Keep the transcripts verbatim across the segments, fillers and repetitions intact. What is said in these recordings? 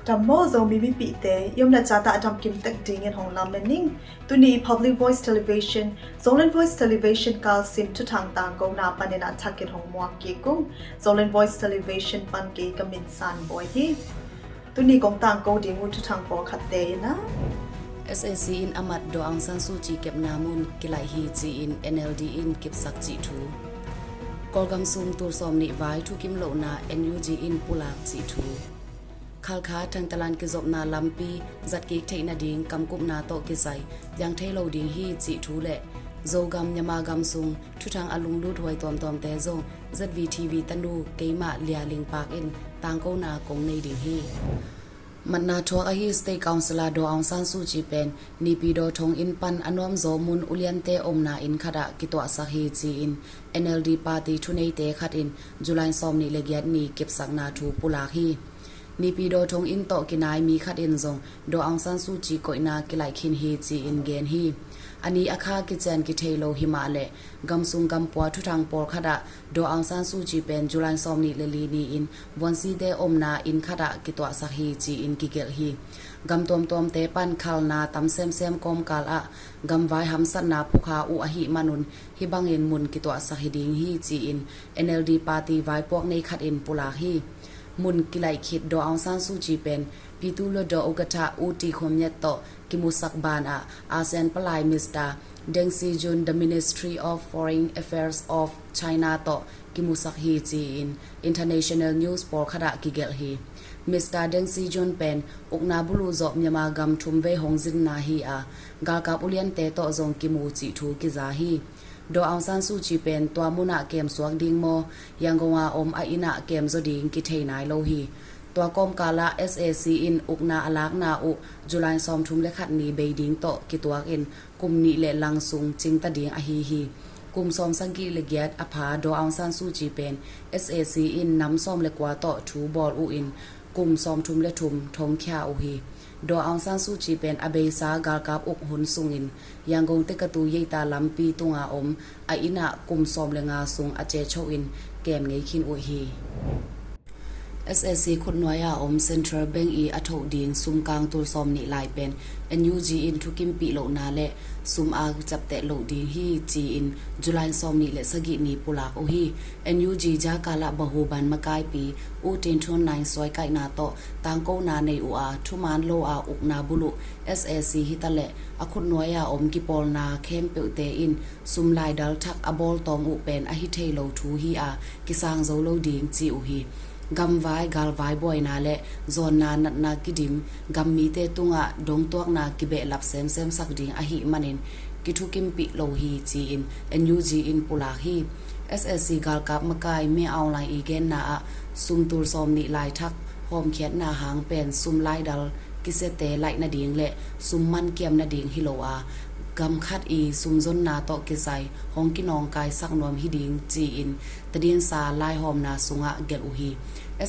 Dam maw Zomi mipihte, i omna cata a damkim tek dingin hong lam ning. Tuni Public Voice Television, Zoland Voice Television kalsim thuthang tangkona panin a thakin hong muak kik ung. Zoland Voice Television pan kei ka min San Bawi hi. Tuni kong tangko ding uh thuthang pawlkhatte in a, S A C in a mat Daw Aung San Suu Kyi kepna mun kilaih hi ci-in N L D in kipsak cih thu. Kawlgam sung tul sawm nih vai thukim lohna N U G in pulak cih thu. Khalkha Thantlang kizopna lampi zatkik theih nading kamkupna tawh kisai piang thei lo ding hi cih thu le Zogam Myanmar gam sung thuthang a lunglut huai tuamtuamte zong Z V T V tanu keimah Lia Ling Pak in tangkona kong nei ding hi. Matna thuak ahi State Council a Daw Aung San Suu Kyi pen Naypyidaw thong inn pan a nuamzaw mun uliante omna inn khatah kituahsak hi ci-in N L D party thuneite khat in July sawm nih le giat ni kipsakna thu pulak hi. Naypyidaw thong inn tawh kinai mi khat in zong Daw Aung San Suu Kyi koihna kilaih khin hi ci-in gen hi. A ni a kha kician kithei lo hi mah leh gamsung gampua thuthang pawlkhat ah Daw Aung San Suu Kyi pen July sawm nih le li ni-in vuansite omna inn khatah kituahsak hi ci-in kigelh hi. Gam tuamtuamte pan khalna tam semsem kawmkal ah gamvai hamsatna phukha uh ahih manun hih bangin mun kituahsak hi ding hi ci-in N L D party vaipuak nei khat in pulak hi. Mun kilaih khit Daw Aung San Suu Kyi pen Pitu Hluttaw Ukatha U Ti Khymyat tawh kimusak banah ASEAN palai Mister Deng Xijun, the Ministry of Foreign Affairs of China tawh kimusak hi ci-in international news pawlkhat ah kigelh hi. Mister Deng Xijun pen ukna buluh zawh Myanmar gam thum vei hong zinna hi a, galkap uliante tawh zong kimu cih thu kiza hi. Daw Aung San Suu Kyi pen tua munah kemsuak ding maw, Yangon a om a innah kemzaw ding kithei nai lo hi. Tua kawmkal ah S A C in ukna a lakna uh July sawmthum le khat ni bei ding tawh kituak in kum nih le lang sung cingta ding ahi hi. Kum sawmsagih le giat a pha Daw Aung San Suu Kyi pen S A C in nam sawm le kua tawh thu bawl uh in kum sawmthum le thum thongkhia uh hi. Daw Aung San Suu Kyi pen a beisa galkap uk hun sungin Yangon tekatu yeita lampi tunga om a innah kum sawm le nga sung a cecho in kem ngei khin uh hi. S A C khutnuai a om Central Bank i a thoh ding sumkang tul sawm nih lai pen N U G in thukimpih lohna le sum a ciapteh loh ding hi ci-in July sawm nih le sagih ni pulak uh hi. N U G Jakala Bahuban makaipi U Tin Thun Naing suaikaihna tawh tangkona nei uh a, thuman lo a ukna buluh S A C hitaleh a khutnuai a om kipawlna khempeuhte in sum laidal thak a bawl tawm uh pen a hi thei lo thu hi a, kisang zo lo ding ci uh hi. Gamvai galvai buaina le zawnna natna kidim, gammite tungah dongtuakna kibehlap semsemsak ding ahih manin kithukimpih lo hi ci-in N U G in pulak hi. S A C galkap makai Min Aung Hlaing i genna ah sum tul sawm nih lai thak hawmkhiatna hang pen sum laidal kisiate laih nading le sum mankiam nading hi lo a, gam khat i sumzonna tawh kisai hong kinawngkaisak nuam hi ding ci-in tadinsa laihawmna sungah gelh uh hi.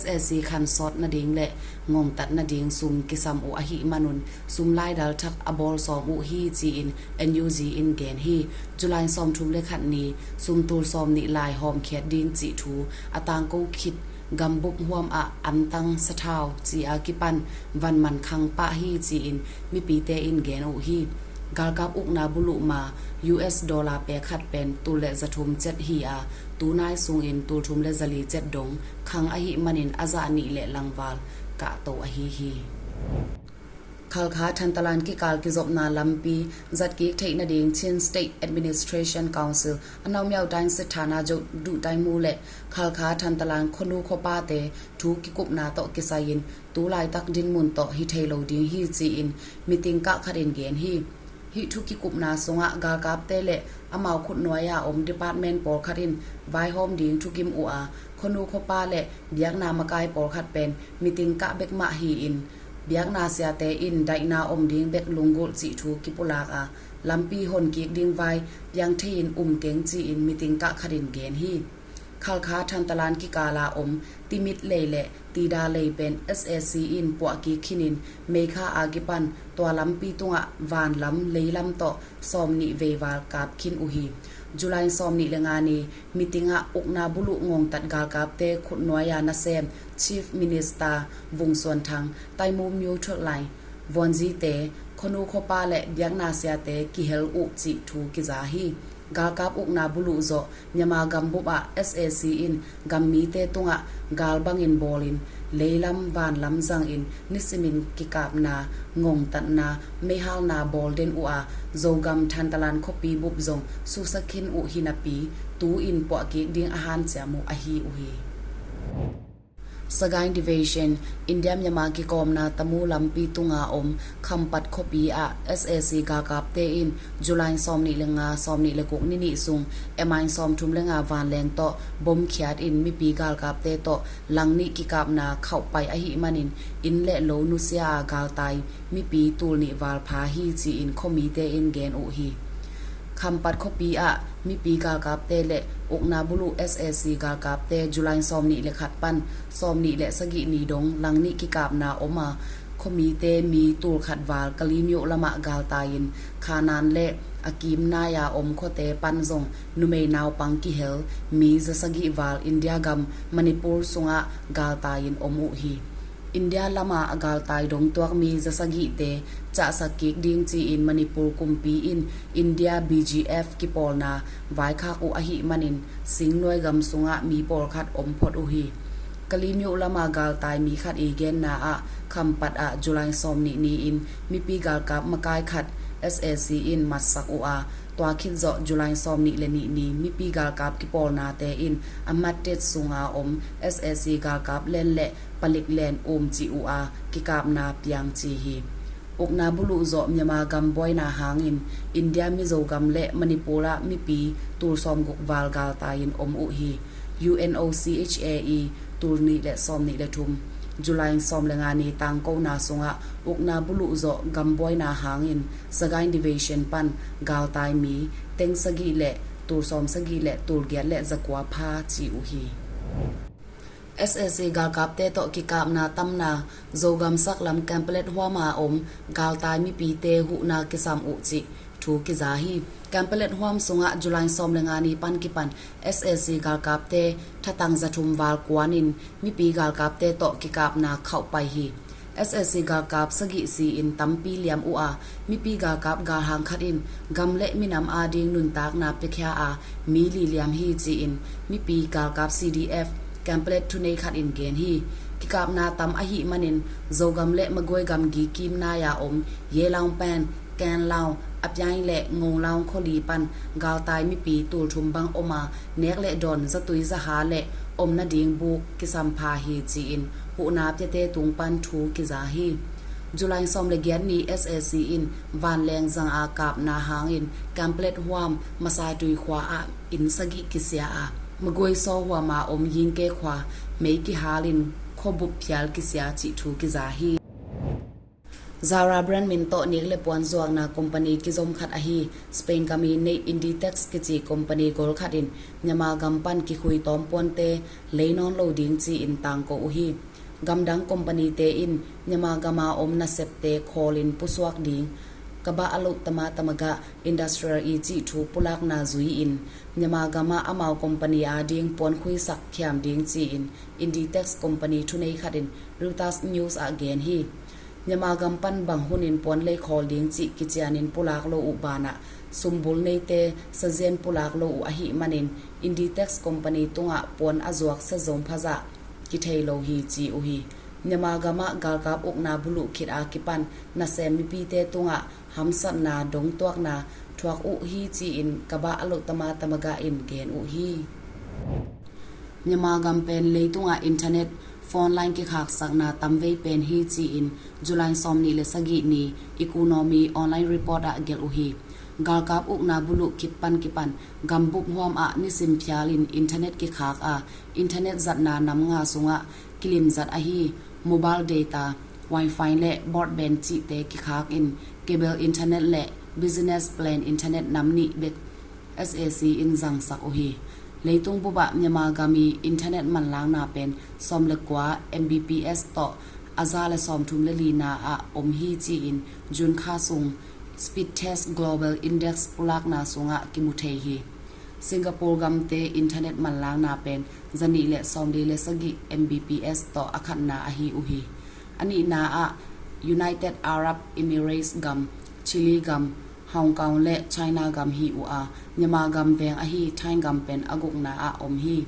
S A C khansawt nading le ngongtat nading sum kisam uh ahih manun sum laidal thak a bawl sawm uh hi ci-in N U G in gen hi. July sawmthum le khat ni sum tul sawm nih lai hawmkhiat ding cih thu a tangko khit gambup huam ah antang sathau ci a kipan vanman khang pah hi ci-in mipite in gen uh hi. Galkap ukna buluh ma U S dollar pek khat pen tul le zathum cet hi a, tunai sungin tul thum le zali cet dong khang ahih manin a zah nih le langval kahto ahi hi. Khalkha Thantlang kikal kizopna lampi zatkik theih nading Chin State Administration Council a Naomiao Daing Sethana Joh Duh Daing Mu le Khalkha Thantlang khuanu khuapate thu kikupna tawh kisai-in tu laitak dinmun tawh hi thei lo ding hi ci-in meeting kah khat in gen hi. Hih thu kikupna sungah galkapte le amau khutnuai a om department pawlkhat in vaihawm ding thukim uh a, khuanu khuapa le biakna makai pawlkhat pen meeting kah bek mah hi-in biakna siate in daihna om ding bek lunggulh cih thu kipulak a, lampi honkik ding vai piang thei-in um keng ci-in meeting kah khat in gen hi. Halkha Thantalan kikala om Timit lei le Tida lei pen SAC in puahkik khinin May kha a kipan tua lampi tungah vanlam leilam tawh sawmnih veival kap khin uh hi. July sawmnih le nga ni meeting ah ukna buluh ngongtat galkapte khutnuai-a nasem Chief Minister Vung Suan Thang, Taimukmyo Thotlaing, Vuanzite, khuanu khuapa le biakna siate kihel uh cih thu kiza hi. Galkap ukna buluh zawh Myanmar gambup ah SAC in gammite tungah gal bangin bawlin leilam vanlam zangin nisimin kikapna, ngongtatna, meihalna bawl den uh a, Zogam Thantalan khuapi bup zong susia khin uh hi napi, tu-in puahkik ding a hanciam uh ahi uh hi. Sagaing Division, India Myanmar kikawmna Tamu lampi tunga om Khampat khuapi ah SAC galkapte in July sawmnih le nga, sawmnih le guk ni nih sung M I sawmthum le nga vanleng tawh bom khiat in mipi galkapte tawh lang nih kikapna khauhpai ahih manin inn le lo nusia a galtai mipi tul nih val pha hi ci-in khuamite in gen uh hi. Khampat khuapi ah mipi galkapte le ukna buluh SAC galkapte July sawmnih le khat pan sawmnih le sagih ni dong lang nih kikapna om a, khuamite mi tul khat val Kalaymyo lamah galtai-in Khanan le a kimnai-a om khuate pan zong numei naupang kihel mi za sagih val India gam Manipur sungah galtai-in om uh hi. India lama a galtai dongtuak mi za sagihte cahsak kik ding ci-in Manipur kumpi in India BGF kipawlna vaikhak uh ahih manin singnuai gam sungah mi pawlkhat om phot uh hi. Kalaymyo lama galtai mi khat i genna ah Khampat ah July sawmnih ni-in mipi galkap makai khat SAC in matsak uh a, tua khit zawh July sawmnih le nih ni mipi galkap kipawlnate in a mattet sunga om SAC galkap len le palik len um ci uh a kikapna piang ci hi. Ukna buluh zawh Myanmar gam buaina hangin India Mizo gam le Manipur ah mipi tul sawmguk val galtai-in om uh hi. UNOCHA i tul nih le sawmnih le thum July sawm le nga ni tangkona sungah ukna buluh zawh gam buaina hangin Sagaing Division pan galtai mi teng sagih le tul sawm sagih le tul giat le zakua pha ci uh hi. SAC galkapte tawh kikapna tamna Zogam saklam Kanpetlet huama om galtai mipite huhna kisam uh cih thu kiza hi. Kanpetlet huam sungah July sawm le nga ni pan kipan SAC galkapte thatang zathum val kuanin mipi galkapte tawh kikapna khauhpai hi. SAC galkap sagih si-in tampi liam uh a, mipi galkap galhang khat in gam le minam ading nuntakna piakhia a mi li liam hi ci-in mipi galkap CDF Kanpetlet thunei khat in gen hi. Kikapna tam ahih manin Zogam le Magway gamgi kimnai-a om Yelaung Pen, Ken Laung, Apiang le Ngong Laung khuali pan galtai mipi tul thum bang om a, nek le dawn zatui zaha le om nading buk kisam pha hi ci-in huhna piate tung pan thu kiza hi. July sawm le giat ni SAC in vanleng zanga kapna hangin Kanpetlet huam Masaitui khua ah inn sagih kisia a, Magway saw huama om Yingke khua mei kihalin khuabup phial kisia cih thu kiza hi. Zara brand min tawh nik le puan zuakna company kizom khat ahi Spain gam i neih Inditex kici company gol khat in Myanmar gam pan kikhui tawm puante lei nawn lo ding ci-in tangko uh hi. Gamdang companyte in Myanmar gama om nasepte khawlin pusuak ding Kaba Alok Tama Tamaga Industrial i cih thu pulakna zui-in Myanmar gamah amau company ading puan khuisak khiam ding ci-in Inditex company thunei khat in Reuters News ah gen hi. Myanmar gam pan bang hunin puan lei khawl ding cih kicianin pulak lo uh banah sumbul neite sazian pulak lo uh ahih manin Inditex company tungah puan a zuak sazom phazah kithei lo hi ci uh hi. Myanmar gamah galkap ukna buluh khit a kipan nasem mipite tungah hamsatna dongtuakna thuak uh hi ci-in Kaba Alok Tama Tamaga in gen uh hi. Myanmar gam pen leitungah internet, phone line kikhaksakna tamvei pen hi ci-in July sawmnih le sagih ni Economy Online Report ah gelh uh hi. Galkap ukna buluh khit pan kipan gambup huam ah nisim phialin internet kikhak a, internet zatna nam nga sungah kilimzat ahi mobile data, wifi le broadband cihte kikhak in cable internet le business plan internet nam nih bek SAC in zangsak uh hi. Leitung bupah Myanmar gam i internet manlangna pen sawm le kua Mbps tawh a za le sawmthum le lina ah om hi ci-in June kha sung Speedtest Global Index pulakna sungah kimu thei hi. Singapore gamte internet manlangna pen zanih le sawmli le sagih Mbps tawh a khatna ahi uh hi. A nihna ah United Arab Emirates gam, Chile gam, Hong Kong le China gam hi uh a, Myanmar gam veng ahi Thai gam pen a gukna ah om hi.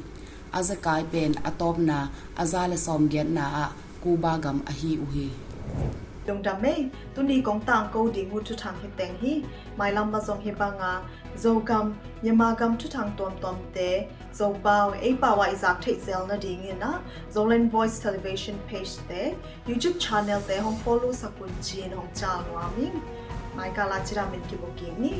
A zekai pen a tawpna a za le sawmgiatna ah Cuba gam ahi uh hi. Lungdam ei, tuni kong tangko ding uh thuthang hi teng hi. Mailam ma zong hi banga Zogam, Myanmar gam thuthang tuamtuamte Zopau, ei pau ah i zak theih zel nadingin ah Zoland Voice Television page te, YouTube channel te hong follow sakun cin hong cal nuam ing. Maikala cidamin kibuking ni.